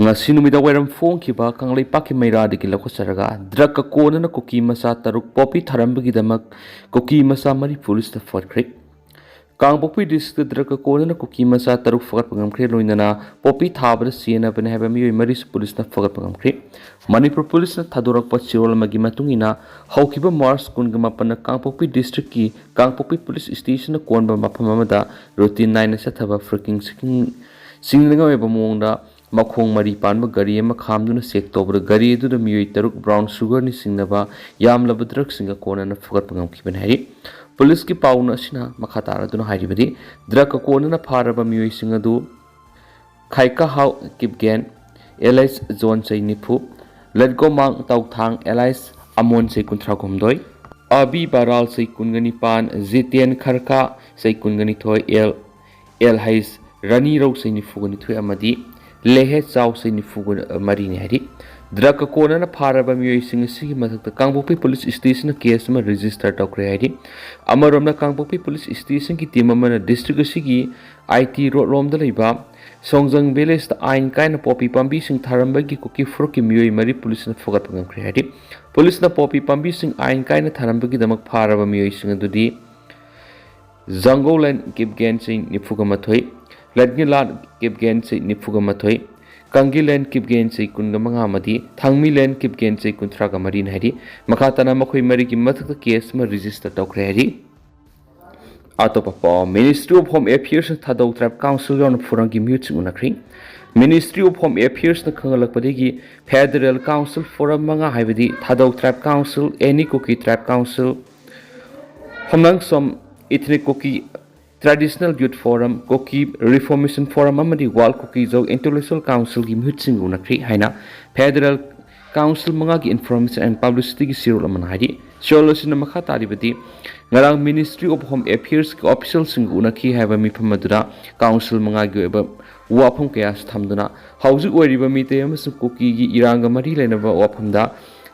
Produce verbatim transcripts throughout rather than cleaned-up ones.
ꯉꯁꯤ ꯅꯨꯃꯤꯗꯥꯡ ꯋꯥꯏꯔꯝ ꯐꯣꯡꯈꯤꯕ ꯀꯪꯂꯩꯄꯥꯛꯀꯤ ꯃꯩꯔꯥꯗꯒꯤ ꯂꯧꯈꯠꯆꯔꯒ ꯗ꯭ꯔꯒꯀ ꯀꯣꯟꯅꯅ ꯀꯨꯀꯤ ꯃꯆꯥ ꯇꯔꯨꯛ ꯄꯣꯄꯤ ꯊꯥꯔꯝꯕꯒꯤꯗꯃꯛ ꯀꯨꯀꯤ ꯃꯆꯥ ꯃꯔꯤ ꯄꯨꯂꯤꯁꯅ ꯐꯒꯠꯈ꯭ꯔꯦ꯫ ꯀꯥꯡꯄꯣꯛꯄꯤ ꯗꯤꯁꯇ꯭ꯔꯤꯛꯇ ꯗ꯭ꯔꯒꯀ ꯀꯣꯟꯅꯅ ꯀꯨꯀꯤ ꯃꯆꯥ ꯇꯔꯨꯛ ꯐꯒꯠꯄ ꯉꯝꯈ꯭ꯔꯦ, ꯂꯣꯏꯅꯅ ꯄꯣꯄꯤ ꯊꯥꯕꯗ ꯁꯤꯖꯤꯟꯅꯕꯅꯤ ꯍꯥꯏꯕ ꯃꯤꯑꯣꯏ ꯃꯔꯤꯁꯨ ꯄꯨꯂꯤꯁꯅ ꯐꯒꯠꯄ ꯉꯝꯈ꯭ꯔꯦ꯫ ꯃꯅꯤꯄꯨꯔ ꯄꯨꯂꯤꯁꯅ ꯊꯥꯗꯣꯔꯛꯄ ꯆꯦꯔꯣꯜ ꯑꯃꯒꯤ ꯃꯇꯨꯡ ꯏꯟꯅ, ꯍꯧꯈꯤꯕ ꯃꯥꯔꯆ ꯀꯨꯟꯒ ꯃꯥꯄꯟꯅ ꯀꯥꯡꯄꯣꯛꯄꯤ ꯗꯤꯁꯇ꯭ꯔꯤꯛꯀꯤ ꯀꯥꯡꯄꯣꯛꯄꯤ ꯄꯨꯂꯤꯁ ꯁ꯭ꯇꯦꯁꯟꯅ ꯀꯣꯟꯕ ꯃꯐꯝ ꯑꯃꯗ ꯔꯨꯇꯤꯟ ꯅꯥꯏꯅ ꯆꯠꯊꯕ ꯐ꯭ꯔꯤꯀꯤꯡ ꯁꯤꯀꯤꯡ ꯆꯤꯡꯅꯅꯤꯡꯉꯥꯏ ꯑꯣꯏꯕ ꯃꯑꯣꯡꯗ ꯃꯈꯣꯡ ꯃꯔꯤ ꯄꯥꯟꯕ ꯒꯥꯔꯤ ꯑꯃ ꯈꯥꯝꯗꯨꯅ ꯆꯦꯛ ꯇꯧꯕꯗ ꯒꯥꯔꯤ ꯑꯗꯨꯗ ꯃꯤꯑꯣꯏ ꯇꯔꯨꯛ ꯕ꯭ꯔꯥꯎꯟ ꯁꯨꯒꯔꯅ ꯆꯤꯡꯅꯕ ꯌꯥꯝꯂꯕ ꯗ꯭ꯔꯒꯁꯤꯡꯒ ꯀꯣꯟꯅꯅ ꯐꯒꯠꯄ ꯉꯝꯈꯤꯕꯅꯤ ꯍꯥꯏꯔꯤ꯫ ꯄꯨꯂꯤꯁꯀꯤ ꯄꯥꯎꯅ ꯑꯁꯤꯅ ꯃꯈꯥ ꯇꯥꯔꯗꯨꯅ ꯍꯥꯏꯔꯤꯕꯗꯤ, ꯗ꯭ꯔꯒꯀ ꯀꯣꯟꯅꯅ ꯐꯥꯔꯕ ꯃꯤꯑꯣꯏꯁꯤꯡ ꯑꯗꯨ ꯈꯥꯏꯀꯥꯍꯥꯎ ꯀꯤꯞꯒꯦꯟ, ꯑꯦꯂꯥꯏꯁ ꯖꯣꯟ ꯆꯍꯤ ꯅꯤꯐꯨ, ꯂꯠꯒꯣꯃꯥꯡ ꯇꯧꯊꯥꯡ ꯑꯦꯂꯥꯏꯁ ꯑꯃꯣꯟ ꯆꯍꯤ ꯀꯨꯟꯊ꯭ꯔꯥ ꯍꯨꯝꯗꯣꯏ, ꯑꯕꯤ ꯕꯥꯔꯥꯜ ꯆꯍꯤ ꯀꯨꯟꯒ ꯅꯤꯄꯥꯟ, ꯖꯤꯇꯦꯟ ꯈꯔꯀꯥ ꯆꯍꯤ ꯀꯨꯟꯒ ꯅꯤꯊꯣꯏ, ꯑꯦꯜ ꯑꯦꯜ ꯍꯩꯁ ꯔꯥꯅꯤ ꯔꯧ ꯆꯍꯤ ꯅꯤꯐꯨꯒ ꯅꯤꯊꯣꯏ ꯑꯃꯗꯤ ꯂꯦꯍꯦ ꯆꯥꯎ ꯆꯍꯤ ꯅꯤꯐꯨꯒ ꯃꯔꯤꯅꯤ ꯍꯥꯏꯔꯤ꯫ ꯗ꯭ꯔꯒꯀ ꯀꯣꯟꯅꯅ ꯐꯥꯔꯕ ꯃꯤꯑꯣꯏꯁꯤꯡ ꯑꯁꯤꯒꯤ ꯃꯊꯛꯇ ꯀꯥꯡꯄꯣꯛꯄꯤ ꯄꯨꯂꯤꯁ ꯁ꯭ꯇꯦꯁꯟꯅ ꯀꯦꯁ ꯑꯃ ꯔꯦꯖꯤꯁꯇꯔ ꯇꯧꯈ꯭ꯔꯦ ꯍꯥꯏꯔꯤ꯫ ꯑꯃꯔꯣꯝꯗ ꯀꯥꯡꯄꯣꯛꯄꯤ ꯄꯨꯂꯤꯁ ꯁ꯭ꯇꯦꯁꯟꯒꯤ ꯇꯤꯝ ꯑꯃꯅ ꯗꯤꯁꯇ꯭ꯔꯤꯛ ꯑꯁꯤꯒꯤ ꯑꯥꯏ ꯇꯤ ꯔꯣꯗ ꯂꯣꯝꯗ ꯂꯩꯕ ꯁꯣꯡꯖꯪ ꯚꯤꯂꯦꯖꯇ ꯑꯥꯏꯟ ꯀꯥꯏꯅ ꯄꯣꯄꯤ ꯄꯥꯝꯕꯤꯁꯤꯡ ꯊꯥꯔꯝꯕꯒꯤ ꯀꯨꯀꯤ ꯐꯨꯔꯨꯞꯀꯤ ꯃꯤꯑꯣꯏ ꯃꯔꯤ ꯄꯨꯂꯤꯁꯅ ꯐꯒꯠꯄ ꯉꯝꯈ꯭ꯔꯦ ꯍꯥꯏꯔꯤ꯫ ꯄꯨꯂꯤꯁꯅ ꯄꯣꯄꯤ ꯄꯥꯝꯕꯤꯁꯤꯡ ꯑꯥꯏꯟ ꯀꯥꯏꯅ ꯊꯥꯔꯝꯕꯒꯤꯗꯃꯛ ꯐꯥꯔꯕ ꯃꯤꯑꯣꯏꯁꯤꯡ ꯑꯗꯨꯗꯤ ꯖꯪꯒꯣꯂꯦꯟ ꯀꯤꯞꯒꯦꯟ ꯆꯍꯤ ꯅꯤꯐꯨꯒ ꯃꯥꯊꯣꯏ, ꯂꯠꯒꯤꯂꯥꯟ ꯀꯤꯞꯒꯦꯟ ꯆꯍꯤ ꯅꯤꯐꯨꯒ ꯃꯥꯊꯣꯏ, ꯀꯪꯒꯤꯂꯦꯟ ꯀꯤꯞꯒꯦꯟ ꯆꯍꯤ ꯀꯨꯟꯒ ꯃꯉꯥ ꯑꯃꯗꯤ ꯊꯥꯡꯃꯤꯂꯦꯟ ꯀꯤꯞꯒꯦꯟ ꯆꯍꯤ ꯀꯨꯟꯊ꯭ꯔꯥꯒ ꯃꯔꯤꯅꯤ ꯍꯥꯏꯔꯤ꯫ ꯃꯈꯥ ꯇꯥꯅ ꯃꯈꯣꯏ ꯃꯔꯤꯒꯤ ꯃꯊꯛꯇ ꯀꯦꯁ ꯑꯃ ꯔꯦꯖꯤꯁꯇꯔ ꯇꯧꯈ꯭ꯔꯦ ꯍꯥꯏꯔꯤ꯫ ꯑꯇꯣꯞꯄ ꯄꯥꯎ, Ministry of Home Affairsꯅ ꯊꯥꯗꯧ ꯇ꯭ꯔꯥꯏꯕ ꯀꯥꯎꯟꯁꯤꯜ ꯌꯥꯎꯅ ꯐꯣꯔꯝꯒꯤ ꯃꯤꯍꯨꯠꯁꯤꯡ ꯎꯅꯈ꯭ꯔꯤ꯫ Ministry of Home Affairsꯅ ꯈꯪꯍꯜꯂꯛꯄꯗꯒꯤ ꯐꯦꯗꯔꯦꯜ ꯀꯥꯎꯟꯁꯤꯜ ꯐꯣꯔꯝ ꯃꯉꯥ ꯍꯥꯏꯕꯗꯤ ꯊꯥꯗꯧ ꯇ꯭ꯔꯥꯏꯕ ꯀꯥꯎꯟꯁꯤꯜ, ꯑꯦꯅꯤ ꯀꯨꯀꯤ ꯇ꯭ꯔꯥꯏꯕ ꯀꯥꯎꯟꯁꯤꯜ, ꯍꯣꯝꯅꯥꯡꯁꯣꯝ ethnic Kuki traditional youth forum, Kuki reformation forum ꯑꯃꯗꯤ ꯋꯥꯔꯜ ꯀꯨꯀꯤ ꯖꯧ ꯏꯟꯇꯦꯂꯦꯛꯆꯨꯑꯦꯜ ꯀꯥꯎꯟꯁꯤꯜꯒꯤ ꯃꯤꯍꯨꯠꯁꯤꯡꯒ ꯎꯅꯈ꯭ꯔꯤ ꯍꯥꯏꯅ ꯐꯦꯗꯔꯦꯜ ꯀꯥꯎꯟꯁꯤꯜ ꯃꯉꯥꯒꯤ ꯏꯟꯐꯣꯔꯃꯦꯁꯟ ꯑꯦꯟ ꯄꯕ꯭ꯂꯤꯁꯤꯇꯤꯒꯤ ꯆꯦꯔꯣꯜ ꯑꯃꯅ ꯍꯥꯏꯔꯤ꯫ ꯆꯦꯔꯣꯜ ꯑꯁꯤꯅ ꯃꯈꯥ ꯇꯥꯔꯤꯕꯗꯤ, ꯉꯔꯥꯡ Ministry of Home Affairsꯀꯤ ꯑꯣꯐꯤꯁꯤꯌꯦꯜꯁꯤꯡꯒ ꯎꯅꯈꯤ ꯍꯥꯏꯕ ꯃꯤꯐꯝ ꯑꯗꯨꯗ ꯀꯥꯎꯟꯁꯤꯜ ꯃꯉꯥꯒꯤ ꯑꯣꯏꯕ ꯋꯥꯐꯝ ꯀꯌꯥꯁꯨ ꯊꯝꯗꯨꯅ ꯍꯧꯖꯤꯛ ꯑꯣꯏꯔꯤꯕ ꯃꯤꯇꯩ ꯑꯃꯁꯨꯡ ꯀꯨꯀꯤꯒꯤ ꯏꯔꯥꯡꯒ ꯃꯔꯤ ꯂꯩꯅꯕ ꯋꯥꯐꯝꯗ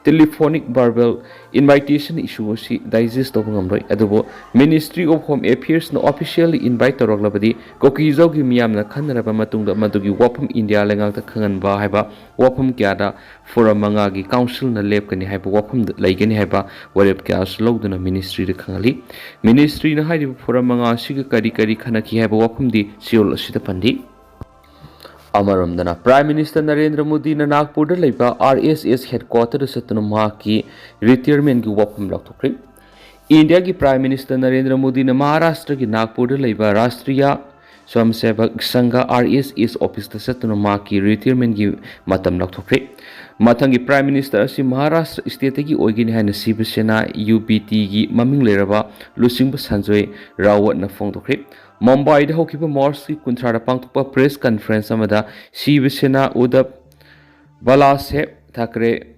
telephonic verbal invitation issue ꯑꯁꯤ digest ꯇꯧꯕ ꯉꯝꯂꯣꯏ꯫ ꯑꯗꯨꯕꯨ Ministry of Home Affairs ꯅ officially invite ꯇꯧꯔꯛꯂꯕꯗꯤ ꯀꯨꯀꯤꯖꯧꯒꯤ ꯃꯤꯌꯥꯝꯅ ꯈꯟꯅꯔꯕ ꯃꯇꯨꯡꯗ ꯃꯗꯨꯒꯤ ꯋꯥꯐꯝ ꯏꯟꯗꯤꯌꯥ ꯂꯩꯉꯥꯛꯇ ꯈꯪꯍꯟꯕ ꯍꯥꯏꯕ ꯋꯥꯐꯝ ꯀꯌꯥꯗ Forum ꯃꯉꯥꯒꯤ council ꯅ ꯂꯦꯞꯀꯅꯤ ꯍꯥꯏꯕ ꯋꯥꯐꯝ ꯂꯩꯒꯅꯤ ꯍꯥꯏꯕ ꯋꯥꯔꯦꯞ ꯀꯌꯥꯁꯨ ꯂꯧꯗꯨꯅ Ministry ꯗ ꯈꯪꯍꯜꯂꯤ꯫ Ministry ꯅ ꯍꯥꯏꯔꯤꯕ Forum ꯃꯉꯥ ꯑꯁꯤꯒ ꯀꯔꯤ ꯀꯔꯤ ꯈꯟꯅꯈꯤ ꯍꯥꯏꯕ ꯋꯥꯐꯝꯗꯤ ꯆꯌꯣꯜ ꯑꯁꯤꯗ ꯄꯟꯗꯦ꯫ ꯑꯃꯔꯣꯝꯗꯅ, Prime Minister ꯅꯔꯦꯟꯗ꯭ꯔ ꯃꯣꯗꯤꯅ ꯅꯥꯒꯄꯨꯔꯗ ꯂꯩꯕ R S S headquarter ꯗ ꯆꯠꯇꯨꯅ ꯃꯍꯥꯛꯀꯤ retirement ꯀꯤ ꯋꯥꯐꯝ ꯂꯥꯎꯊꯣꯛꯈ꯭ꯔꯦ꯫ ꯏꯟꯗꯤꯌꯥꯒꯤ Prime Minister ꯅꯔꯦꯟꯗ꯭ꯔ ꯃꯣꯗꯤꯅ ꯃꯍꯥꯔꯥꯁꯇ꯭ꯔꯒꯤ ꯅꯥꯒꯄꯨꯔꯗ ꯂꯩꯕ ꯔꯥꯁꯇ꯭ꯔꯤꯌꯥ ꯁ꯭ꯋꯌꯝꯁꯦꯕꯛ ꯁꯪꯘ, R S S, office ꯇ ꯆꯠꯇꯨꯅ ꯃꯍꯥꯛꯀꯤ retirement ꯀꯤ ꯃꯇꯝ ꯂꯥꯎꯊꯣꯛꯈ꯭ꯔꯦ꯫ ꯃꯊꯪꯒꯤ Prime Minister ꯑꯁꯤ ꯃꯍꯥꯔꯥꯁꯇ꯭ꯔ state ꯇꯒꯤ ꯑꯣꯏꯒꯅꯤ ꯍꯥꯏꯅ ꯁꯤꯕ ꯁꯦꯅꯥ, U B T ꯒꯤ ꯃꯃꯤꯡ ꯂꯩꯔꯕ ꯂꯨꯆꯤꯡꯕ ꯁꯟꯖꯣꯏ ꯔꯥꯋꯠꯅ ꯐꯣꯡꯗꯣꯛꯈ꯭ꯔꯦ꯫ ꯃꯨꯝꯕꯥꯏꯗ ꯍꯧꯈꯤꯕ March ꯀꯤ ꯀꯨꯟꯊ꯭ꯔꯥꯗ ꯄꯥꯡꯊꯣꯛꯄ press conference ꯑꯃꯗ ꯁꯤꯕ ꯁꯦꯅꯥ ꯎꯗꯞ ꯕꯂꯥꯁꯦꯕ ꯊꯥꯀ꯭ꯔꯦ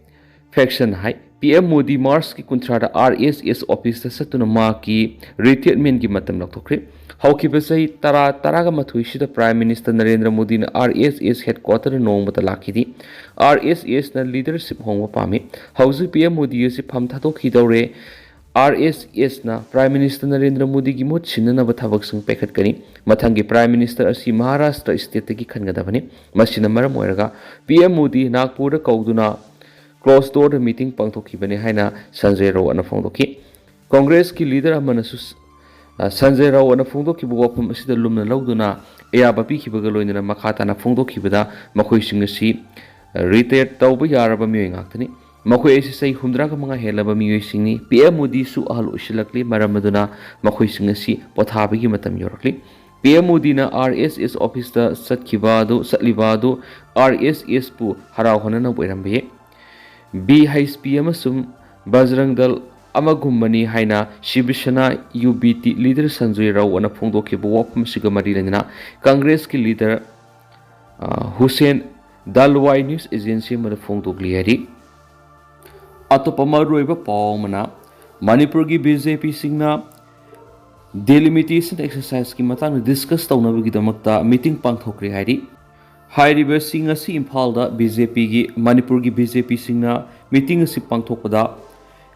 faction ꯍꯥꯏ, P M ꯃꯣꯗꯤ March ꯀꯤ ꯀꯨꯟꯊ꯭ꯔꯥꯗ R S S office ꯇ ꯆꯠꯇꯨꯅ ꯃꯍꯥꯛꯀꯤ retirement ꯀꯤ ꯃꯇꯝ ꯂꯧꯊꯣꯛꯈ꯭ꯔꯦ꯫ ꯍꯧꯈꯤꯕ ꯆꯍꯤ ꯇꯔꯥ, ꯇꯔꯥꯒ ꯃꯥꯊꯣꯏꯁꯤꯗ Prime Minister ꯅꯔꯦꯟꯗ꯭ꯔ ꯃꯣꯗꯤꯅ R S S headquarter ꯗ ꯅꯣꯡꯃꯇ ꯂꯥꯛꯈꯤꯗꯦ꯫ R S S ꯅ leadership ꯍꯣꯡꯕ ꯄꯥꯝꯃꯤ꯫ ꯍꯧꯖꯤꯛ P M ꯃꯣꯗꯤ ꯑꯁꯤ ꯐꯝ ꯊꯥꯗꯣꯛꯈꯤꯗꯧꯔꯦ꯫ R S S ꯅ Prime Minister ꯅꯔꯦꯟꯗ꯭ꯔ ꯃꯣꯗꯤꯒꯤ ꯃꯍꯨꯠ ꯁꯤꯟꯅꯅꯕ ꯊꯕꯛꯁꯤꯡ ꯄꯥꯏꯈꯠꯀꯅꯤ꯫ ꯃꯊꯪꯒꯤ Prime Minister ꯑꯁꯤ ꯃꯍꯥꯔꯥꯁꯇ꯭ꯔ state ꯇꯒꯤ ꯈꯟꯒꯗꯕꯅꯤ꯫ ꯃꯁꯤꯅ ꯃꯔꯝ ꯑꯣꯏꯔꯒ P M ꯃꯣꯗꯤ ꯅꯥꯒꯄꯨꯔꯗ ꯀꯧꯗꯨꯅ closed door ꯗ meeting ꯄꯥꯡꯊꯣꯛꯈꯤꯕꯅꯤ ꯍꯥꯏꯅ ꯁꯟꯖꯌ ꯔꯥꯎꯠꯅ ꯐꯣꯡꯗꯣꯛꯈꯤ꯫ ꯀꯪꯒ꯭ꯔꯦꯁꯀꯤ leader ꯑꯃꯅꯁꯨ, ꯑ, ꯁꯟꯖꯌ ꯔꯥꯎꯠꯅ ꯐꯣꯡꯗꯣꯛꯈꯤꯕ ꯋꯥꯐꯝ ꯑꯁꯤꯗ ꯂꯨꯝꯅ ꯂꯧꯗꯨꯅ ꯑꯌꯥꯕ ꯄꯤꯈꯤꯕꯒ ꯂꯣꯏꯅꯅ ꯃꯈꯥ ꯇꯥꯅ ꯐꯣꯡꯗꯣꯛꯈꯤꯕꯗ ꯃꯈꯣꯏꯁꯤꯡ ꯑꯁꯤ, ꯑ, retire ꯇꯧꯕ ꯌꯥꯔꯕ ꯃꯤꯑꯣꯏ ꯉꯥꯛꯇꯅꯤ꯫ ꯃꯈꯣꯏ ꯑꯁꯤ ꯆꯍꯤ ꯍꯨꯝꯗ꯭ꯔꯥꯒ ꯃꯉꯥ ꯍꯦꯜꯂꯕ ꯃꯤꯑꯣꯏꯁꯤꯡꯅꯤ꯫ P M ꯃꯣꯗꯤꯁꯨ ꯑꯍꯜ ꯑꯣꯏꯁꯤꯜꯂꯛꯂꯤ꯫ ꯃꯔꯝ ꯑꯗꯨꯅ ꯃꯈꯣꯏꯁꯤꯡ ꯑꯁꯤ ꯄꯣꯊꯥꯕꯒꯤ ꯃꯇꯝ ꯌꯧꯔꯛꯂꯤ꯫ P M ꯃꯣꯗꯤꯅ R S S office ꯇ ꯆꯠꯈꯤꯕ ꯑꯗꯨ, ꯆꯠꯂꯤꯕ ꯑꯗꯨ R S S ꯄꯨ ꯍꯔꯥꯎꯍꯟꯅꯅꯕ ꯑꯣꯏꯔꯝꯕ ꯌꯥꯏ꯫ B H P ꯑꯃꯁꯨꯡ ꯕꯖꯔꯪ ꯗꯜ ꯑꯃꯒꯨꯝꯕꯅꯤ ꯍꯥꯏꯅ ꯁꯤꯕ ꯁꯦꯅꯥ, U B T leader Sanjoy ꯔꯥꯎꯠꯅ ꯐꯣꯡꯗꯣꯛꯈꯤꯕ ꯋꯥꯐꯝ ꯑꯁꯤꯒ ꯃꯔꯤ ꯂꯩꯅꯅ ꯀꯪꯒ꯭ꯔꯦꯁꯀꯤ leader, ꯑ, ꯍꯨꯁꯦꯟ ꯗꯥꯜꯋꯥꯏ news agency ꯑꯃꯗ ꯐꯣꯡꯗꯣꯛꯂꯤ ꯍꯥꯏꯔꯤ꯫ ꯑꯇꯣꯞꯄ ꯃꯔꯨꯑꯣꯏꯕ ꯄꯥꯎ ꯑꯃꯅ, ꯃꯅꯤꯄꯨꯔꯒꯤ B J P ꯁꯤꯡꯅ delimitation exercise ꯀꯤ ꯃꯇꯥꯡꯗ discuss ꯇꯧꯅꯕꯒꯤꯗꯃꯛꯇ meeting ꯄꯥꯡꯊꯣꯛꯈ꯭ꯔꯦ ꯍꯥꯏꯔꯤ꯫ ꯍꯥꯏꯔꯤꯕꯁꯤ ꯉꯁꯤ ꯏꯝꯐꯥꯜꯗ ꯕꯤ ꯖꯦ ꯄꯤꯒꯤ, ꯃꯅꯤꯄꯨꯔꯒꯤ ꯕꯤ ꯖꯦ ꯄꯤꯁꯤꯡꯅ ꯃꯤꯇꯤꯡ ꯑꯁꯤ ꯄꯥꯡꯊꯣꯛꯄꯗ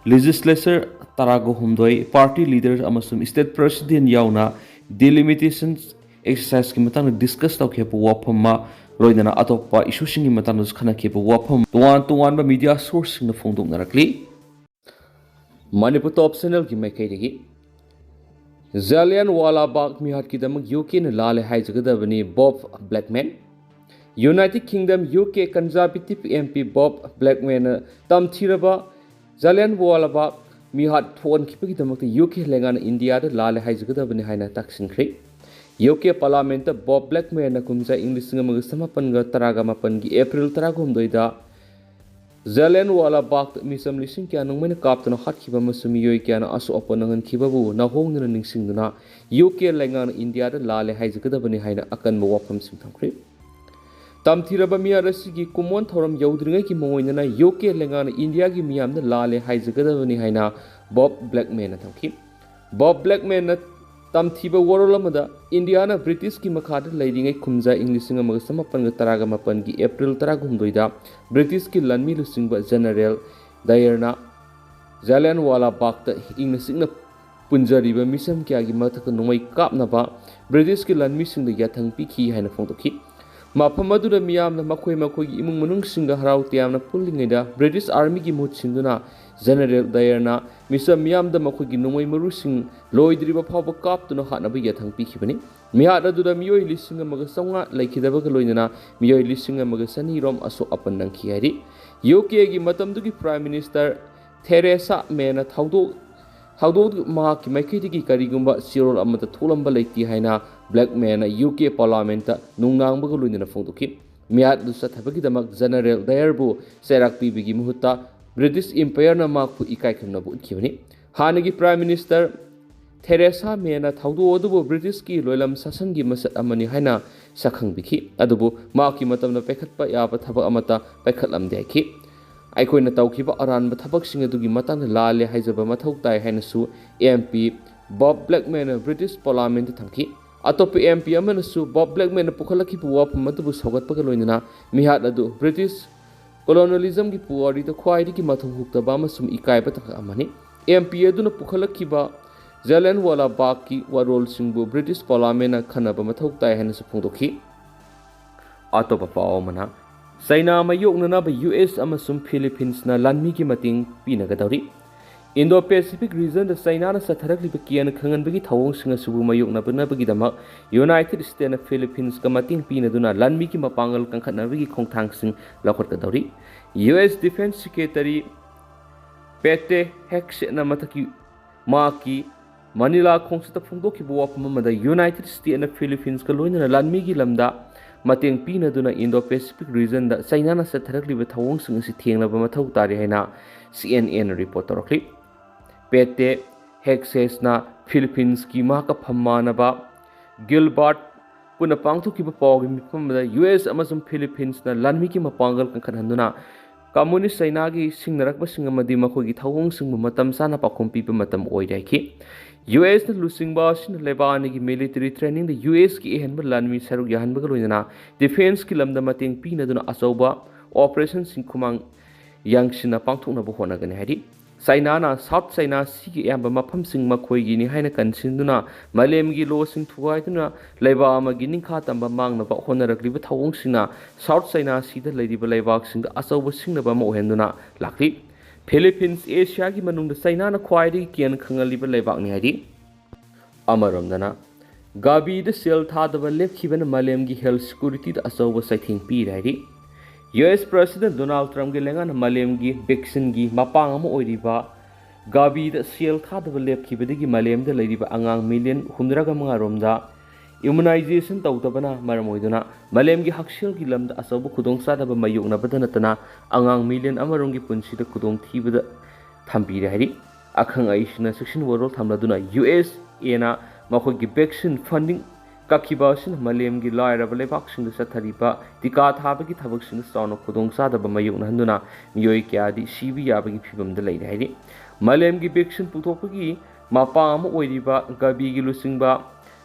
ꯂꯦꯖꯤꯁꯂꯦꯆꯔ ꯇꯔꯥꯒ ꯍꯨꯝꯗꯣꯏ, ꯄꯥꯔꯇꯤ ꯂꯤꯗꯔ ꯑꯃꯁꯨꯡ ꯁ꯭ꯇꯦꯠ ꯄ꯭ꯔꯦꯁꯤꯗꯦꯟ ꯌꯥꯎꯅ ꯗꯤꯂꯤꯃꯤꯇꯦꯁꯟ ꯑꯦꯛꯁꯔꯁꯥꯏꯖꯀꯤ ꯃꯇꯥꯡꯗ ꯗꯤꯁꯀꯁ ꯇꯧꯈꯤꯕ ꯋꯥꯐꯝ ꯑꯃ, ꯂꯣꯏꯅꯅ ꯑꯇꯣꯞꯄ ꯏꯁꯨꯁꯤꯡꯒꯤ ꯃꯇꯥꯡꯗꯁꯨ ꯈꯟꯅꯈꯤꯕ ꯋꯥꯐꯝ ꯇꯣꯉꯥꯟ ꯇꯣꯉꯥꯟꯕ ꯃꯤꯗꯤꯌꯥ ꯁꯣꯔꯁꯁꯤꯡꯅ ꯐꯣꯡꯗꯣꯛꯅꯔꯛꯂꯤ꯫ ꯃꯅꯤꯄꯨꯔ ꯇꯣꯞ ꯆꯦꯅꯦꯜꯒꯤ ꯃꯥꯏꯀꯩꯗꯒꯤ ꯖꯥꯂꯤꯌꯥꯟꯋꯥꯂꯥ ꯕꯥꯒ ꯃꯤꯍꯥꯠꯀꯤꯗꯃꯛ ꯌꯨ ꯀꯦꯅ ꯂꯥꯜꯂꯦ ꯍꯥꯏꯖꯒꯗꯕꯅꯤ, Bob Blackman. United Kingdom, U K, Conservative M P Bob ꯕ꯭ꯂꯦꯛꯃꯦꯟꯅ ꯇꯝꯊꯤꯔꯕ ꯖꯥꯂꯤꯌꯥꯟꯋꯥꯂꯥ ꯕꯥꯒ ꯃꯤꯍꯥꯠ ꯊꯣꯛꯍꯟꯈꯤꯕꯒꯤꯗꯃꯛꯇ ꯌꯨ ꯀꯦ ꯂꯩꯉꯥꯛꯅ ꯏꯟꯗꯤꯌꯥꯗ ꯂꯥꯜꯂꯦ ꯍꯥꯏꯖꯒꯗꯕꯅꯤ ꯍꯥꯏꯅ ꯇꯥꯛꯁꯤꯟꯈ꯭ꯔꯤ꯫ ꯌꯨ ꯀꯦ ꯄꯥꯔꯂꯥꯃꯦꯟꯠꯇ ꯕꯣꯕ ꯕ꯭ꯂꯦꯛꯃꯦꯟꯅ ꯀꯨꯝꯖꯥ ꯏꯪ ꯂꯤꯁꯤꯡ ꯑꯃꯒ ꯆꯃꯥꯄꯟꯒ ꯇꯔꯥꯒ ꯃꯥꯄꯟꯒꯤ ꯑꯦꯄ꯭ꯔꯤꯜ ꯇꯔꯥꯍꯨꯝꯗꯣꯏꯗ ꯖꯥꯂꯤꯌꯥꯟꯋꯥꯂꯥ ꯕꯥꯒꯇ ꯃꯤꯆꯝ ꯂꯤꯁꯤꯡ ꯀꯌꯥ ꯅꯣꯡꯃꯩꯅ ꯀꯥꯞꯇꯨꯅ ꯍꯥꯠꯈꯤꯕ ꯑꯃꯁꯨꯡ ꯃꯤꯑꯣꯏ ꯀꯌꯥꯅ ꯑꯁꯣꯛ ꯑꯄꯟ ꯅꯪꯍꯟꯈꯤꯕꯕꯨ ꯅꯧꯍꯧꯅꯅ ꯅꯤꯡꯁꯤꯡꯗꯨꯅ ꯌꯨ ꯀꯦ ꯂꯩꯉꯥꯛꯅ ꯏꯟꯗꯤꯌꯥꯗ ꯂꯥꯜꯂꯦ ꯍꯥꯏꯖꯒꯗꯕꯅꯤ ꯍꯥꯏꯅ ꯑꯀꯟꯕ ꯋꯥꯐꯝꯁꯤꯡ ꯊꯝꯈ꯭ꯔꯤ꯫ ꯇꯝꯊꯤꯔꯕ ꯃꯤꯍꯥꯠ ꯑꯁꯤꯒꯤ ꯀꯨꯝꯑꯣꯟ ꯊꯧꯔꯝ ꯌꯧꯗ꯭ꯔꯤꯉꯩꯒꯤ ꯃꯉꯣꯏꯗꯅ ꯌꯨ ꯀꯦ ꯂꯩꯉꯥꯛꯅ ꯏꯟꯗꯤꯌꯥꯒꯤ ꯃꯤꯌꯥꯝꯗ ꯂꯥꯜꯂꯦ ꯍꯥꯏꯖꯒꯗꯕꯅꯤ ꯍꯥꯏꯅ ꯕꯣꯕ ꯕ꯭ꯂꯦꯛꯃꯦꯟꯅ ꯊꯝꯈꯤ꯫ ꯕꯣꯕ ꯕ꯭ꯂꯦꯛꯃꯦꯟꯅ ꯇꯝꯊꯤꯕ ꯋꯥꯔꯣꯜ ꯑꯃꯗ ꯏꯟꯗꯤꯌꯥꯅ ꯕ꯭ꯔꯤꯇꯤꯁꯀꯤ ꯃꯈꯥꯗ ꯂꯩꯔꯤꯉꯩ ꯀꯨꯝꯖꯥ ꯏꯪ ꯂꯤꯁꯤꯡ ꯑꯃꯒ ꯆꯃꯥꯄꯟꯒ ꯇꯔꯥꯒ ꯃꯥꯄꯟꯒꯤ ꯑꯦꯄ꯭ꯔꯤꯜ ꯇꯔꯥꯍꯨꯝꯗꯣꯏꯗ ꯕ꯭ꯔꯤꯇꯤꯁꯀꯤ ꯂꯥꯟꯃꯤ ꯂꯨꯆꯤꯡꯕ ꯖꯦꯅꯔꯦꯜ ꯗꯥꯌꯔꯅ ꯖꯥꯂꯤꯌꯥꯟꯋꯥꯂꯥ ꯕꯥꯒꯇ ꯏꯪꯅ ꯆꯤꯛꯅ ꯄꯨꯟꯖꯔꯤꯕ ꯃꯤꯆꯝ ꯀꯌꯥꯒꯤ ꯃꯊꯛꯇ ꯅꯣꯡꯃꯩ ꯀꯥꯞꯅꯕ ꯕ꯭ꯔꯤꯇꯤꯁꯀꯤ ꯂꯥꯟꯃꯤꯁꯤꯡꯗ ꯌꯥꯊꯪ ꯄꯤꯈꯤ ꯍꯥꯏꯅ ꯐꯣꯡꯗꯣꯛꯈꯤ꯫ ꯃꯐꯝ ꯑꯗꯨꯗ ꯃꯤꯌꯥꯝꯅ ꯃꯈꯣꯏ ꯃꯈꯣꯏꯒꯤ ꯏꯃꯨꯡ ꯃꯅꯨꯡꯁꯤꯡꯒ ꯍꯔꯥꯎ ꯇꯌꯥꯝꯅ ꯄꯨꯜꯂꯤꯉꯩꯗ ꯕ꯭ꯔꯤꯇꯤꯁ ꯑꯥꯔꯃꯤꯒꯤ ꯃꯍꯨꯠ ꯁꯤꯟꯗꯨꯅ ꯖꯦꯅꯔꯦꯜ ꯗꯥꯌꯔꯅ ꯃꯤꯆꯝ ꯃꯤꯌꯥꯝꯗ ꯃꯈꯣꯏꯒꯤ ꯅꯣꯡꯃꯩ ꯃꯔꯨꯁꯤꯡ ꯂꯣꯏꯗ꯭ꯔꯤꯕ ꯐꯥꯎꯕ ꯀꯥꯞꯇꯨꯅ ꯍꯥꯠꯅꯕ ꯌꯥꯊꯪ ꯄꯤꯈꯤꯕꯅꯤ꯫ ꯃꯤꯍꯥꯠ ꯑꯗꯨꯗ ꯃꯤꯑꯣꯏ ꯂꯤꯁꯤꯡ ꯑꯃꯒ ꯆꯥꯝꯃꯉꯥ ꯂꯩꯈꯤꯗꯕꯒ ꯂꯣꯏꯅꯅ ꯃꯤꯑꯣꯏ ꯂꯤꯁꯤꯡ ꯑꯃꯒ ꯆꯅꯤ ꯔꯣꯝ ꯑꯁꯣꯛ ꯑꯄꯟ ꯅꯪꯈꯤ ꯍꯥꯏꯔꯤ꯫ ꯌꯨ ꯀꯦꯒꯤ ꯃꯇꯝꯗꯨꯒꯤ ꯄ꯭ꯔꯥꯏꯝ ꯃꯤꯅꯤꯁꯇꯔ ꯊꯦꯔꯦꯁꯥ ꯃꯦꯅ ꯊꯧꯗꯣꯛ ꯊꯧꯗꯣꯛ ꯑꯗꯨ ꯃꯍꯥꯛꯀꯤ ꯃꯥꯏꯀꯩꯗꯒꯤ ꯀꯔꯤꯒꯨꯝꯕ ꯆꯦꯔꯣꯜ ꯑꯃꯠꯇ ꯊꯣꯛꯂꯝꯕ ꯂꯩꯇꯦ ꯍꯥꯏꯅ ꯕ꯭ꯂꯦꯛꯃꯦꯟꯅ ꯌꯨ ꯀꯦ ꯄꯥꯔꯂꯥꯃꯦꯟꯠꯇ ꯅꯨꯡꯅꯥꯡꯕꯒ ꯂꯣꯏꯅꯅ ꯐꯣꯡꯗꯣꯛꯈꯤ꯫ ꯃꯤꯍꯥꯠ ꯑꯗꯨ ꯆꯠꯊꯕꯒꯤꯗꯃꯛ ꯖꯦꯅꯔꯦꯜ ꯗꯥꯌꯔꯕꯨ ꯆꯩꯔꯥꯛ ꯄꯤꯕꯒꯤ ꯃꯍꯨꯠꯇ ꯕ꯭ꯔꯤꯇꯤꯁ ꯏꯝꯄꯥꯌꯔꯅ ꯃꯍꯥꯛꯄꯨ ꯏꯀꯥꯏ ꯈꯨꯝꯅꯕ ꯎꯠꯈꯤꯕꯅꯤ꯫ ꯍꯥꯟꯅꯒꯤ ꯄ꯭ꯔꯥꯏꯝ ꯃꯤꯅꯤꯁꯇꯔ ꯊꯦꯔꯦꯁꯥ ꯃꯦꯅ ꯊꯧꯗꯣꯛ ꯑꯗꯨꯕꯨ ꯕ꯭ꯔꯤꯇꯤꯁꯀꯤ ꯂꯣꯏꯂꯝ ꯁꯥꯁꯟꯒꯤ ꯃꯁꯛ ꯑꯃꯅꯤ ꯍꯥꯏꯅ ꯁꯛꯈꯪꯕꯤꯈꯤ, ꯑꯗꯨꯕꯨ ꯃꯍꯥꯛꯀꯤ ꯃꯇꯝꯗ ꯄꯥꯏꯈꯠꯄ ꯌꯥꯕ ꯊꯕꯛ ꯑꯃꯠꯇ ꯄꯥꯏꯈꯠꯂꯝꯗꯦ ꯍꯥꯏꯈꯤ꯫ "ꯑꯩꯈꯣꯏꯅ ꯇꯧꯈꯤꯕ ꯑꯔꯥꯟꯕ ꯊꯕꯛꯁꯤꯡ ꯑꯗꯨꯒꯤ ꯃꯇꯥꯡꯗ ꯂꯥꯜꯂꯦ ꯍꯥꯏꯖꯕ ꯃꯊꯧ ꯇꯥꯏ" ꯍꯥꯏꯅꯁꯨ ꯑꯦꯝ ꯄꯤ ꯕꯣꯕ ꯕ꯭ꯂꯦꯛꯃꯦꯟꯅ ꯕ꯭ꯔꯤꯇꯤꯁ ꯄꯥꯔꯂꯥꯃꯦꯟꯠꯇ ꯊꯝꯈꯤ꯫ ꯑꯇꯣꯞꯄ ꯑꯦꯝ ꯄꯤ ꯑꯃꯅꯁꯨ ꯕꯣꯕ ꯕ꯭ꯂꯦꯛꯃꯦꯟꯅ ꯄꯨꯈꯠꯂꯛꯈꯤꯕ ꯋꯥꯐꯝ ꯑꯗꯨꯕꯨ ꯁꯧꯒꯠꯄꯒ ꯂꯣꯏꯅꯅ ꯃꯤꯍꯥꯠ ꯑꯗꯨ ꯕ꯭ꯔꯤꯇꯤꯁ ꯀꯣꯂꯣꯅꯤꯌꯦꯂꯤꯖꯝꯒꯤ ꯄꯨꯋꯥꯔꯤꯗ ꯈ꯭ꯋꯥꯏꯗꯒꯤ ꯃꯊꯧ ꯍꯨꯛꯇꯕ ꯑꯃꯁꯨꯡ ꯏꯀꯥꯏꯕ ꯊꯥꯛ ꯑꯃꯅꯤ꯫ ꯑꯦꯝ ꯄꯤ ꯑꯗꯨꯅ ꯄꯨꯈꯠꯂꯛꯈꯤꯕ ꯖꯥꯂꯤꯌꯥꯟꯋꯥꯂꯥ ꯕꯥꯒꯀꯤ ꯋꯥꯔꯣꯜꯁꯤꯡꯕꯨ ꯕ꯭ꯔꯤꯇꯤꯁ ꯄꯥꯔꯂꯤꯌꯥꯃꯦꯟꯅ ꯈꯟꯅꯕ ꯃꯊꯧ ꯇꯥꯏ ꯍꯥꯏꯅꯁꯨ ꯐꯣꯡꯗꯣꯛꯈꯤ꯫ ꯑꯇꯣꯞꯄ ꯄꯥꯎ ꯑꯃꯅ, ꯆꯥꯏꯅꯥ ꯃꯥꯌꯣꯛꯅꯅꯕ ꯌꯨ ꯑꯦꯁ ꯑꯃꯁꯨꯡ ꯐꯤꯂꯤꯄꯤꯟꯁꯅ ꯂꯥꯟꯃꯤꯒꯤ ꯃꯇꯦꯡ ꯄꯤꯅꯒꯗꯧꯔꯤ꯫ ꯏꯟꯗꯣ ꯄꯦꯁꯤꯐꯤꯛ ꯔꯤꯖꯟꯗ ꯆꯥꯏꯅꯥꯅ ꯆꯠꯊꯔꯛꯂꯤꯕ ꯀꯤꯌꯥꯟ ꯈꯪꯍꯟꯕꯒꯤ ꯊꯧꯑꯣꯡꯁꯤꯡ ꯑꯁꯤꯕꯨ ꯃꯥꯌꯣꯛꯅꯕꯒꯤꯗꯃꯛ ꯌꯨꯅꯥꯏꯇꯦꯗ ꯁ꯭ꯇꯦꯠꯅ ꯐꯤꯂꯤꯄꯤꯟꯁꯀ ꯃꯇꯦꯡ ꯄꯤꯅꯗꯨꯅ ꯂꯥꯟꯃꯤꯒꯤ ꯃꯄꯥꯡꯒꯜ ꯀꯟꯈꯠꯅꯕꯒꯤ ꯈꯣꯡꯊꯥꯡꯁꯤꯡ ꯂꯧꯈꯠꯀꯗꯧꯔꯤ꯫ ꯌꯨ ꯑꯦꯁ ꯗꯤꯐꯦꯟꯁ ꯁꯦꯀ꯭ꯔꯦꯇꯔꯤ ꯄꯦꯇꯦ ꯍꯦꯒꯁꯦꯠꯅ ꯃꯊꯛꯀꯤ ꯃꯍꯥꯛꯀꯤ ꯃꯅꯤꯂꯥ ꯈꯣꯡꯆꯠꯇ ꯐꯣꯡꯗꯣꯛꯈꯤꯕ ꯋꯥꯐꯝ ꯑꯃꯗ ꯌꯨꯅꯥꯏꯇꯦꯗ ꯁ꯭ꯇꯦꯠꯅ ꯐꯤꯂꯤꯄꯤꯟꯁꯀ ꯂꯣꯏꯅꯅ ꯂꯥꯟꯃꯤꯒꯤ ꯂꯝꯗ ꯃꯇꯦꯡ ꯄꯤꯅꯗꯨꯅ ꯏꯟꯗꯣ ꯄꯦꯁꯤꯐꯤꯛ ꯔꯤꯖꯟꯗ ꯆꯥꯏꯅꯥꯅ ꯆꯠꯊꯔꯛꯂꯤꯕ ꯊꯧꯑꯣꯡꯁꯤꯡ ꯑꯁꯤ ꯊꯦꯡꯅꯕ ꯃꯊꯧ ꯇꯥꯔꯤ ꯍꯥꯏꯅ ꯁꯤ ꯑꯦꯟ ꯑꯦꯟꯅ ꯔꯤꯄꯣꯔꯠ ꯇꯧꯔꯛꯂꯤ꯫ ꯄꯦꯇꯦ ꯍꯦꯒꯁꯦꯠꯅ ꯐꯤꯂꯤꯄꯤꯟꯁꯀꯤ ꯃꯍꯥꯛꯀ ꯐꯝ ꯃꯥꯟꯅꯕ ꯒꯤꯜꯕꯥꯔꯠ ꯄꯨꯟꯅ ꯄꯥꯡꯊꯣꯛꯈꯤꯕ ꯄꯥꯎꯒꯤ ꯃꯤꯐꯝ ꯑꯃꯗ ꯌꯨ ꯑꯦꯁ ꯑꯃꯁꯨꯡ ꯐꯤꯂꯤꯄꯤꯟꯁꯅ ꯂꯥꯟꯃꯤꯒꯤ ꯃꯄꯥꯡꯒꯜ ꯀꯟꯈꯠꯍꯟꯗꯨꯅ ꯀꯝꯃꯨꯅꯤꯁ ꯆꯥꯏꯅꯥꯒꯤ ꯁꯤꯡꯅꯔꯛꯄꯁꯤꯡ ꯑꯃꯗꯤ ꯃꯈꯣꯏꯒꯤ ꯊꯧꯑꯣꯡꯁꯤꯡꯕꯨ ꯃꯇꯝ ꯆꯥꯅ ꯄꯥꯎꯈꯨꯝ ꯄꯤꯕ ꯃꯇꯝ ꯑꯣꯏꯔꯦ ꯍꯥꯏꯈꯤ꯫ ꯌꯨ ꯑꯦꯁꯅ ꯂꯨꯆꯤꯡꯕ ꯑꯁꯤꯅ ꯂꯩꯕꯥꯛ ꯑꯅꯤꯒꯤ ꯃꯤꯂꯤꯇꯔꯤ ꯇ꯭ꯔꯦꯅꯤꯡꯗ ꯌꯨ ꯑꯦꯁꯀꯤ ꯑꯍꯦꯟꯕ ꯂꯥꯟꯃꯤ ꯁꯔꯨꯛ ꯌꯥꯍꯟꯕꯒ ꯂꯣꯏꯅꯅ ꯗꯤꯐꯦꯟꯁꯀꯤ ꯂꯝꯗ ꯃꯇꯦꯡ ꯄꯤꯅꯗꯨꯅ ꯑꯆꯧꯕ ꯑꯣꯄꯔꯦꯁꯟꯁꯤꯡ ꯈꯨꯃꯥꯡ ꯌꯥꯡꯁꯤꯟꯅ ꯄꯥꯡꯊꯣꯛꯅꯕ ꯍꯣꯠꯅꯒꯅꯤ ꯍꯥꯏꯔꯤ꯫ ꯆꯥꯏꯅꯥꯅ ꯁꯥꯎꯠ ꯆꯥꯏꯅꯥ ꯁꯤꯒꯤ ꯑꯌꯥꯝꯕ ꯃꯐꯝꯁꯤꯡ ꯃꯈꯣꯏꯒꯤꯅꯤ ꯍꯥꯏꯅ ꯀꯟꯁꯤꯟꯗꯨꯅ ꯃꯥꯂꯦꯝꯒꯤ ꯂꯣꯁꯤꯡ ꯊꯨꯒꯥꯏꯗꯨꯅ ꯂꯩꯕꯥꯛ ꯑꯃꯒꯤ ꯅꯤꯡꯈꯥ ꯇꯝꯕ ꯃꯥꯡꯅꯕ ꯍꯣꯠꯅꯔꯛꯂꯤꯕ ꯊꯧꯑꯣꯡꯁꯤꯡꯅ ꯁꯥꯎꯠ ꯆꯥꯏꯅꯥ ꯁꯤꯗ ꯂꯩꯔꯤꯕ ꯂꯩꯕꯥꯛꯁꯤꯡꯗ ꯑꯆꯧꯕ ꯁꯤꯡꯅꯕ ꯑꯃ ꯑꯣꯏꯍꯟꯗꯨꯅ ꯂꯥꯛꯂꯤ꯫ ꯐꯤꯂꯤꯄꯤꯟꯁ ꯑꯦꯁꯤꯌꯥꯒꯤ ꯃꯅꯨꯡꯗ ꯆꯥꯏꯅꯥꯅ ꯈ꯭ꯋꯥꯏꯗꯒꯤ ꯀꯤꯌꯥꯟ ꯈꯪꯍꯜꯂꯤꯕ ꯂꯩꯕꯥꯛꯅꯤ ꯍꯥꯏꯔꯤ꯫ ꯑꯃꯔꯣꯝꯗꯅ, ꯒꯥꯕꯤꯗ ꯁꯦꯜ ꯊꯥꯗꯕ ꯂꯦꯞꯈꯤꯕꯅ ꯃꯥꯂꯦꯝꯒꯤ ꯍꯦꯜꯊ ꯁꯦꯀ꯭ꯌꯨꯔꯤꯇꯤꯗ ꯑꯆꯧꯕ ꯆꯩꯊꯦꯡ ꯄꯤꯔꯦ ꯍꯥꯏꯔꯤ꯫ ꯌꯨ ꯑꯦꯁ ꯄ꯭ꯔꯦꯁꯤꯗꯦꯟ ꯗꯣꯅꯥꯜꯗ ꯇ꯭ꯔꯝꯞꯀꯤ ꯂꯩꯉꯥꯛꯅ ꯃꯥꯂꯦꯝꯒꯤ ꯚꯦꯛꯁꯤꯟꯒꯤ ꯃꯄꯥꯡ ꯑꯃ ꯑꯣꯏꯔꯤꯕ ꯒꯥꯕꯤꯗ ꯁꯦꯜ ꯊꯥꯗꯕ ꯂꯦꯞꯈꯤꯕꯗꯒꯤ ꯃꯥꯂꯦꯝꯗ ꯂꯩꯔꯤꯕ ꯑꯉꯥꯡ ꯃꯤꯂꯤꯌꯟ ꯍꯨꯝꯗ꯭ꯔꯥꯒ ꯃꯉꯥ ꯔꯣꯝꯗ ꯏꯝꯃꯨꯅꯥꯏꯖꯦꯁꯟ ꯇꯧꯗꯕꯅ ꯃꯔꯝ ꯑꯣꯏꯗꯨꯅ ꯃꯥꯂꯦꯝꯒꯤ ꯍꯛꯁꯦꯜꯒꯤ ꯂꯝꯗ ꯑꯆꯧꯕ ꯈꯨꯗꯣꯡꯆꯥꯗꯕ ꯃꯥꯌꯣꯛꯅꯕꯗ ꯅꯠꯇꯅ ꯑꯉꯥꯡ ꯃꯤꯂꯤꯌꯟ ꯑꯃꯔꯣꯝꯒꯤ ꯄꯨꯟꯁꯤꯗ ꯈꯨꯗꯣꯡꯊꯤꯕꯗ ꯊꯝꯕꯤꯔꯦ ꯍꯥꯏꯔꯤ꯫ ꯑꯈꯪ ꯑꯍꯩꯁꯤꯡꯅ ꯆꯦꯛꯁꯤꯟ ꯋꯥꯔꯣꯜ ꯊꯝꯂꯗꯨꯅ ꯌꯨ ꯑꯦꯁ ꯑꯦꯅ ꯃꯈꯣꯏꯒꯤ ꯚꯦꯛꯁꯤꯟ ꯐꯟꯗꯤꯡ ꯀꯛꯈꯤꯕ ꯑꯁꯤꯅ ꯃꯥꯂꯦꯝꯒꯤ ꯂꯥꯏꯔꯕ ꯂꯩꯕꯥꯛꯁꯤꯡꯗ ꯆꯠꯊꯔꯤꯕ ꯇꯤꯀꯥ ꯊꯥꯕꯒꯤ ꯊꯕꯛꯁꯤꯡꯗ ꯆꯥꯎꯅ ꯈꯨꯗꯣꯡꯆꯥꯗꯕ ꯃꯥꯌꯣꯛꯅꯍꯟꯗꯨꯅ ꯃꯤꯑꯣꯏ ꯀꯌꯥꯗꯤ ꯁꯤꯕ ꯌꯥꯕꯒꯤ ꯐꯤꯚꯝꯗ ꯂꯩꯔꯦ ꯍꯥꯏꯔꯤ꯫ ꯃꯥꯂꯦꯝꯒꯤ ꯚꯦꯛꯁꯤꯟ ꯄꯨꯊꯣꯛꯄꯒꯤ ꯃꯄꯥ ꯑꯃ ꯑꯣꯏꯔꯤꯕ ꯒꯥꯕꯤꯒꯤ ꯂꯨꯆꯤꯡꯕ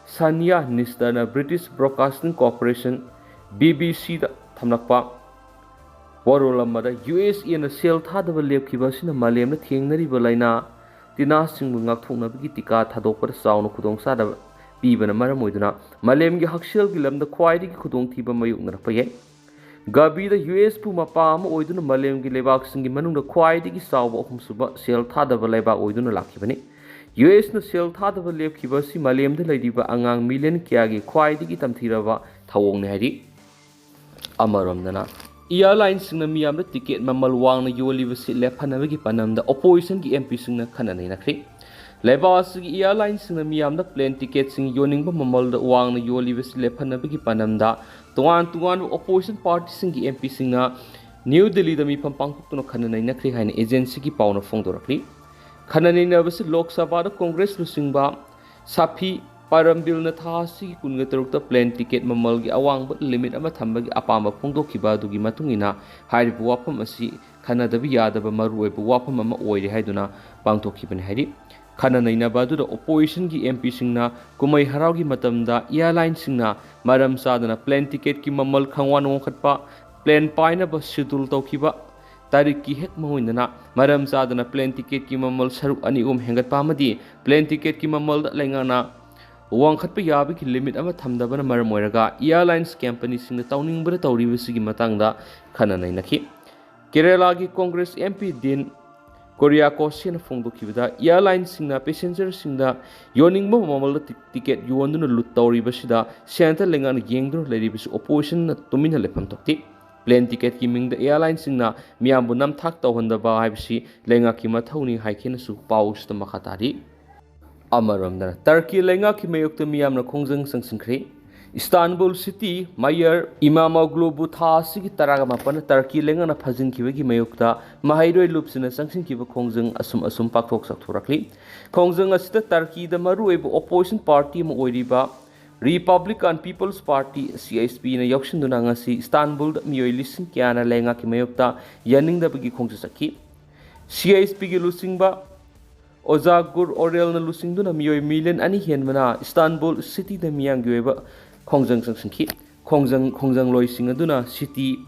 ꯁꯥꯅꯤꯌꯥ ꯅꯤꯁꯇꯔꯅ British Broadcasting Corporation, B B C ꯗ ꯊꯝꯂꯛꯄ ꯋꯥꯔꯣꯜ ꯑꯃꯗ, ꯌꯨ ꯑꯦꯁ ꯑꯦꯅ ꯁꯦꯜ ꯊꯥꯗꯕ ꯂꯦꯞꯈꯤꯕ ꯑꯁꯤꯅ ꯃꯥꯂꯦꯝꯗ ꯊꯦꯡꯅꯔꯤꯕ ꯂꯥꯏꯅꯥ ꯇꯤꯟꯅꯥꯁꯤꯡꯕꯨ ꯉꯥꯛꯊꯣꯛꯅꯕꯒꯤ ꯇꯤꯀꯥ ꯊꯥꯗꯣꯛꯄꯗ ꯆꯥꯎꯅ ꯈꯨꯗꯣꯡꯆꯥꯗꯕ ꯄꯤꯕꯅ ꯃꯔꯝ ꯑꯣꯏꯗꯨꯅ ꯃꯥꯂꯦꯝꯒꯤ ꯍꯛꯁꯦꯜꯒꯤ ꯂꯝꯗ ꯈ꯭ꯋꯥꯏꯗꯒꯤ ꯈꯨꯗꯣꯡꯊꯤꯕ ꯃꯥꯌꯣꯛꯅꯔꯛꯄ ꯌꯥꯏ꯫ ꯒꯥꯕꯤꯗ ꯌꯨ ꯑꯦꯁꯄꯨ ꯃꯄꯥ ꯑꯃ ꯑꯣꯏꯗꯨꯅ ꯃꯥꯂꯦꯝꯒꯤ ꯂꯩꯕꯥꯛꯁꯤꯡꯒꯤ ꯃꯅꯨꯡꯗ ꯈ꯭ꯋꯥꯏꯗꯒꯤ ꯆꯥꯎꯕ ꯑꯍꯨꯝꯁꯨꯕ ꯁꯦꯜ ꯊꯥꯗꯕ ꯂꯩꯕꯥꯛ ꯑꯣꯏꯗꯨꯅ ꯂꯥꯛꯈꯤꯕꯅꯤ꯫ ꯌꯨ ꯑꯦꯁꯅ ꯁꯦꯜ ꯊꯥꯗꯕ ꯂꯦꯞꯈꯤꯕ ꯑꯁꯤ ꯃꯥꯂꯦꯝꯗ ꯂꯩꯔꯤꯕ ꯑꯉꯥꯡ ꯃꯤꯂꯤꯌꯟ ꯀꯌꯥꯒꯤ ꯈ꯭ꯋꯥꯏꯗꯒꯤ ꯇꯝꯊꯤꯔꯕ ꯊꯧꯑꯣꯡꯅꯤ ꯍꯥꯏꯔꯤ꯫ ꯑꯃꯔꯣꯝꯗꯅ, ꯏꯌꯥꯔꯂꯥꯏꯟꯁꯤꯡꯅ ꯃꯤꯌꯥꯝꯗ ꯇꯤꯀꯦꯠ ꯃꯃꯜ ꯋꯥꯡꯅ ꯌꯣꯜꯂꯤꯕꯁꯤ ꯂꯦꯞꯍꯟꯅꯕꯒꯤ ꯄꯥꯟꯗꯝꯗ ꯑꯣꯄꯣꯖꯤꯁꯟꯒꯤ ꯑꯦꯝ ꯄꯤꯁꯤꯡꯅ ꯈꯟꯅ ꯅꯩꯅꯈ꯭ꯔꯤ꯫ ꯂꯩꯕꯥꯛ ꯑꯁꯤꯒꯤ ꯏꯌꯥꯔꯂꯥꯏꯟꯁꯤꯡꯅ ꯃꯤꯌꯥꯝꯗ ꯄ꯭ꯂꯦꯟ ꯇꯤꯀꯦꯠꯁꯤꯡ ꯌꯣꯟꯅꯤꯡꯕ ꯃꯃꯜꯗ ꯋꯥꯡꯅ ꯌꯣꯜꯂꯤꯕꯁꯤ ꯂꯦꯞꯍꯟꯅꯕꯒꯤ ꯄꯥꯟꯗꯝꯗ ꯇꯣꯉꯥꯟ ꯇꯣꯉꯥꯟꯕ ꯑꯣꯄꯣꯖꯤꯁꯟ ꯄꯥꯔꯇꯤꯁꯤꯡꯒꯤ ꯑꯦꯝ ꯄꯤꯁꯤꯡꯅ ꯅ꯭ꯌꯨ ꯗꯤꯜꯂꯤꯗ ꯃꯤꯐꯝ ꯄꯥꯡꯊꯣꯛꯇꯨꯅ ꯈꯟꯅ ꯅꯩꯅꯈ꯭ꯔꯦ ꯍꯥꯏꯅ ꯑꯦꯖꯦꯟꯁꯤꯒꯤ ꯄꯥꯎꯅ ꯐꯣꯡꯗꯣꯔꯛꯂꯤ꯫ ꯈꯟꯅ ꯅꯩꯅꯕꯁꯤ ꯂꯣꯛ ꯁꯚꯥꯗ ꯀꯣꯡꯒ꯭ꯔꯦꯁ ꯂꯨꯆꯤꯡꯕ ꯁꯥꯐꯤ ꯄꯥꯔꯝꯕꯤꯜꯅ ꯊꯥ ꯑꯁꯤꯒꯤ ꯀꯨꯟꯒ ꯇꯔꯨꯛꯇ ꯄ꯭ꯂꯦꯟ ꯇꯤꯀꯦꯠ ꯃꯃꯜꯒꯤ ꯑꯋꯥꯡꯕ ꯂꯤꯃꯤꯠ ꯑꯃ ꯊꯝꯕꯒꯤ ꯑꯄꯥꯝꯕ ꯐꯣꯡꯗꯣꯛꯈꯤꯕ ꯑꯗꯨꯒꯤ ꯃꯇꯨꯡ ꯏꯟꯅ ꯍꯥꯏꯔꯤꯕ ꯋꯥꯐꯝ ꯑꯁꯤ ꯈꯟꯅꯗꯕ ꯌꯥꯗꯕ ꯃꯔꯨꯑꯣꯏꯕ ꯋꯥꯐꯝ ꯑꯃ ꯑꯣꯏꯔꯦ ꯍꯥꯏꯗꯨꯅ ꯄꯥꯡꯊꯣꯛꯈꯤꯕꯅꯤ ꯍꯥꯏꯔꯤ꯫ ꯈꯟꯅ ꯅꯩꯅꯕ ꯑꯗꯨꯗ ꯑꯣꯄꯣꯖꯤꯁꯟꯒꯤ ꯑꯦꯝ ꯄꯤꯁꯤꯡꯅ ꯀꯨꯝꯍꯩ ꯍꯔꯥꯎꯒꯤ ꯃꯇꯝꯗ ꯏꯌꯥꯔꯂꯥꯏꯟꯁꯤꯡꯅ ꯃꯔꯝ ꯆꯥꯗꯅ ꯄ꯭ꯂꯦꯟ ꯇꯤꯀꯦꯠꯀꯤ ꯃꯃꯜ ꯈꯪꯋꯥꯟ ꯋꯥꯡꯈꯠꯄ, ꯄ꯭ꯂꯦꯟ ꯄꯥꯏꯅꯕ ꯁꯦꯗ꯭ꯌꯨꯜ ꯇꯧꯈꯤꯕ ꯇꯥꯔꯤꯛꯀꯤ ꯍꯦꯛ ꯃꯉꯣꯟꯗꯅ ꯃꯔꯝ ꯆꯥꯗꯅ ꯄ꯭ꯂꯦꯟ ꯇꯤꯀꯦꯠꯀꯤ ꯃꯃꯜ ꯁꯔꯨꯛ ꯑꯅꯤ ꯑꯍꯨꯝ ꯍꯦꯟꯒꯠꯄ ꯑꯃꯗꯤ ꯄ꯭ꯂꯦꯟ ꯇꯤꯀꯦꯠꯀꯤ ꯃꯃꯜꯗ ꯂꯩꯉꯥꯛꯅ ꯋꯥꯡꯈꯠꯄ ꯌꯥꯕꯒꯤ ꯂꯤꯃꯤꯠ ꯑꯃ ꯊꯝꯗꯕꯅ ꯃꯔꯝ ꯑꯣꯏꯔꯒ ꯏꯌꯥꯔꯂꯥꯏꯟꯁ ꯀꯝꯄꯅꯤꯁꯤꯡꯅ ꯇꯧꯅꯤꯡꯕꯗ ꯇꯧꯔꯤꯕꯁꯤꯒꯤ ꯃꯇꯥꯡꯗ ꯈꯟꯅ ꯅꯩꯅꯈꯤ꯫ ꯀꯦꯔꯦꯂꯥꯒꯤ ꯀꯣꯡꯒ꯭ꯔꯦꯁ ꯑꯦꯝ ꯄꯤ ꯗꯤꯟ ꯀꯣꯔꯤꯌꯥꯀꯣꯁꯤꯅ ꯐꯣꯡꯗꯣꯛꯈꯤꯕꯗ, ꯏꯌꯥꯔꯂꯥꯏꯟꯁꯤꯡꯅ ꯄꯦꯁꯦꯟꯖꯔꯁꯤꯡꯗ ꯌꯣꯟꯅꯤꯡꯕ ꯃꯃꯜꯗ ꯇꯤ-, ꯇꯤꯀꯦꯠ ꯌꯣꯟꯗꯨꯅ ꯂꯨꯠ ꯇꯧꯔꯤꯕꯁꯤꯗ ꯁꯦꯟꯇꯔ ꯂꯩꯉꯥꯛꯅ ꯌꯦꯡꯗꯨꯅ ꯂꯩꯔꯤꯕꯁꯤ ꯑꯣꯄꯣꯖꯤꯁꯟꯅ ꯇꯨꯃꯤꯟꯅ ꯂꯩꯐꯝ ꯊꯣꯛꯇꯦ꯫ ꯄ꯭ꯂꯦꯟ ꯇꯤꯀꯦꯠꯀꯤ ꯃꯤꯡꯗ ꯏꯌꯥꯔꯂꯥꯏꯟꯁꯤꯡꯅ ꯃꯤꯌꯥꯝꯕꯨ ꯅꯝꯊꯥꯛ ꯇꯧꯍꯟꯗꯕ ꯍꯥꯏꯕꯁꯤ ꯂꯩꯉꯥꯛꯀꯤ ꯃꯊꯧꯅꯤ ꯍꯥꯏꯈꯤꯅꯁꯨ ꯄꯥꯎꯁꯤꯗ ꯃꯈꯥ ꯇꯥꯔꯤ꯫ ꯑꯃꯔꯣꯝꯗꯅ, ꯇꯔꯀꯤ ꯂꯩꯉꯥꯛꯀꯤ ꯃꯥꯌꯣꯛꯇ ꯃꯤꯌꯥꯝꯅ ꯈꯣꯡꯖꯪ ꯆꯪꯁꯤꯟꯈ꯭ꯔꯦ꯫ ꯏꯁꯇꯥꯟꯕꯨꯜ ꯁꯤꯇꯤ ꯃꯦꯌꯔ ꯏꯃꯥꯃꯣꯒ꯭ꯂꯨꯕꯨ ꯊꯥ ꯑꯁꯤꯒꯤ ꯇꯔꯥꯒ ꯃꯥꯄꯟꯗ ꯇꯔꯀꯤ ꯂꯩꯉꯥꯛꯅ ꯐꯥꯖꯤꯟꯈꯤꯕꯒꯤ ꯃꯥꯌꯣꯛꯇ ꯃꯍꯩꯔꯣꯏ ꯂꯨꯞꯁꯤꯟꯅ ꯆꯪꯁꯤꯟꯈꯤꯕ ꯈꯣꯡꯖꯪ ꯑꯁꯨꯝ ꯑꯁꯨꯝ ꯄꯥꯛꯊꯣꯛ ꯆꯥꯎꯊꯣꯔꯛꯂꯤ꯫ ꯈꯣꯡꯖꯪ ꯑꯁꯤꯗ ꯇꯔꯀꯤꯗ ꯃꯔꯨꯑꯣꯏꯕ ꯑꯣꯄꯣꯖꯤꯁꯟ ꯄꯥꯔꯇꯤ ꯑꯃ ꯑꯣꯏꯔꯤꯕ ꯔꯤꯄꯕ꯭ꯂꯤꯀꯥꯟ ꯄꯤꯄꯜꯁ ꯄꯥꯔꯇꯤ, ꯁꯤ ꯑꯩꯆ ꯄꯤꯅ ꯌꯥꯎꯁꯤꯟꯗꯨꯅ ꯉꯁꯤ ꯏꯁꯇꯥꯟꯕꯨꯜꯗ ꯃꯤꯑꯣꯏ ꯂꯤꯁꯤꯡ ꯀꯌꯥꯅ ꯂꯩꯉꯥꯛꯀꯤ ꯃꯥꯌꯣꯛꯇ ꯌꯥꯅꯤꯡꯗꯕꯒꯤ ꯈꯣꯡꯆꯠ ꯆꯠꯈꯤ꯫ ꯁꯤ ꯑꯩꯆ ꯄꯤꯒꯤ ꯂꯨꯆꯤꯡꯕ ꯑꯣꯖꯥ ꯒꯨꯔ ꯑꯣꯔꯦꯜꯅ ꯂꯨꯆꯤꯡꯗꯨꯅ ꯃꯤꯑꯣꯏ ꯃꯤꯂꯤꯌꯟ ꯑꯅꯤ ꯍꯦꯟꯕꯅ ꯏꯁꯇꯥꯟꯕꯨꯜ ꯁꯤꯇꯤꯗ ꯃꯤꯌꯥꯝꯒꯤ ꯑꯣꯏꯕ ꯈꯣꯡꯖꯪ ꯆꯪꯁꯤꯟꯈꯤ꯫ ꯈꯣꯡꯖꯪ ꯈꯣꯡꯖꯪꯂꯣꯏꯁꯤꯡ ꯑꯗꯨꯅ ꯁꯤꯇꯤ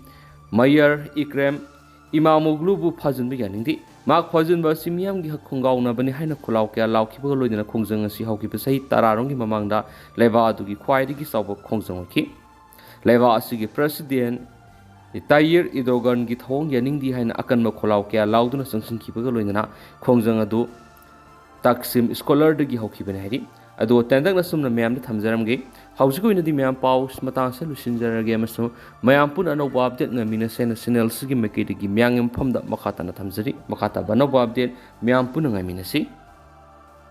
ꯃꯌꯔ ꯏꯀ꯭ꯔꯦꯝ ꯏꯃꯥꯃꯣꯒ꯭ꯂꯨꯕꯨ ꯐꯥꯖꯤꯟꯕ ꯌꯥꯅꯤꯡꯗꯦ꯫ ꯃꯍꯥꯛ ꯐꯥꯖꯤꯟꯕ ꯑꯁꯤ ꯃꯤꯌꯥꯝꯒꯤ ꯍꯛ ꯈꯣꯡꯒꯥꯎꯅꯕꯅꯤ ꯍꯥꯏꯅ ꯈꯣꯜꯂꯥꯎ ꯀꯌꯥ ꯂꯥꯎꯈꯤꯕꯒ ꯂꯣꯏꯅꯅ ꯈꯣꯡꯖꯪ ꯑꯁꯤ ꯍꯧꯈꯤꯕ ꯆꯍꯤ ꯇꯔꯥꯔꯣꯝꯒꯤ ꯃꯃꯥꯡꯗ ꯂꯩꯕꯥꯛ ꯑꯗꯨꯒꯤ ꯈ꯭ꯋꯥꯏꯗꯒꯤ ꯆꯥꯎꯕ ꯈꯣꯡꯖꯪ ꯑꯣꯏꯈꯤ꯫ ꯂꯩꯕꯥꯛ ꯑꯁꯤꯒꯤ ꯄ꯭ꯔꯁꯤꯗꯦꯟ ꯇꯥꯌꯤꯔ ꯏꯗꯣꯒꯟꯒꯤ ꯊꯧꯑꯣꯡ ꯌꯥꯅꯤꯡꯗꯦ ꯍꯥꯏꯅ ꯑꯀꯟꯕ ꯈꯣꯜꯂꯥꯎ ꯀꯌꯥ ꯂꯥꯎꯗꯨꯅ ꯆꯪꯁꯤꯟꯈꯤꯕꯒ ꯂꯣꯏꯅꯅ ꯈꯣꯡꯖꯪ ꯑꯗꯨ ꯇꯥꯛꯁꯤꯝ ꯁ꯭ꯀꯣꯂꯔꯗꯒꯤ ꯍꯧꯈꯤꯕꯅꯤ ꯍꯥꯏꯔꯤ꯫ ꯑꯗꯣ ꯇꯦꯟꯇꯛꯅ ꯁꯨꯝꯅ ꯃꯌꯥꯝꯗ ꯊꯝꯖꯔꯝꯒꯦ꯫ ꯍꯧꯖꯤꯛꯀꯤ ꯑꯣꯏꯅꯗꯤ ꯃꯌꯥꯝ ꯄꯥꯎ ꯃꯇꯥꯡꯁꯦ ꯂꯣꯏꯁꯤꯟꯖꯔꯒꯦ ꯑꯃꯁꯨꯡ ꯃꯌꯥꯝ ꯄꯨꯟꯅ ꯑꯅꯧꯕ ꯑꯞꯗꯦꯠ ꯉꯥꯏꯃꯤꯟꯅꯁꯦꯅ ꯆꯦꯅꯦꯜꯁꯤꯒꯤ ꯃꯥꯏꯀꯩꯗꯒꯤ ꯃꯌꯥꯝꯒꯤ ꯃꯐꯝꯗ ꯃꯈꯥ ꯇꯥꯅ ꯊꯝꯖꯔꯤ꯫ ꯃꯈꯥ ꯇꯥꯕ ꯑꯅꯧꯕ ꯑꯞꯗꯦꯠ ꯃꯌꯥꯝ ꯄꯨꯟꯅ ꯉꯥꯏꯃꯤꯟꯅꯁꯤ꯫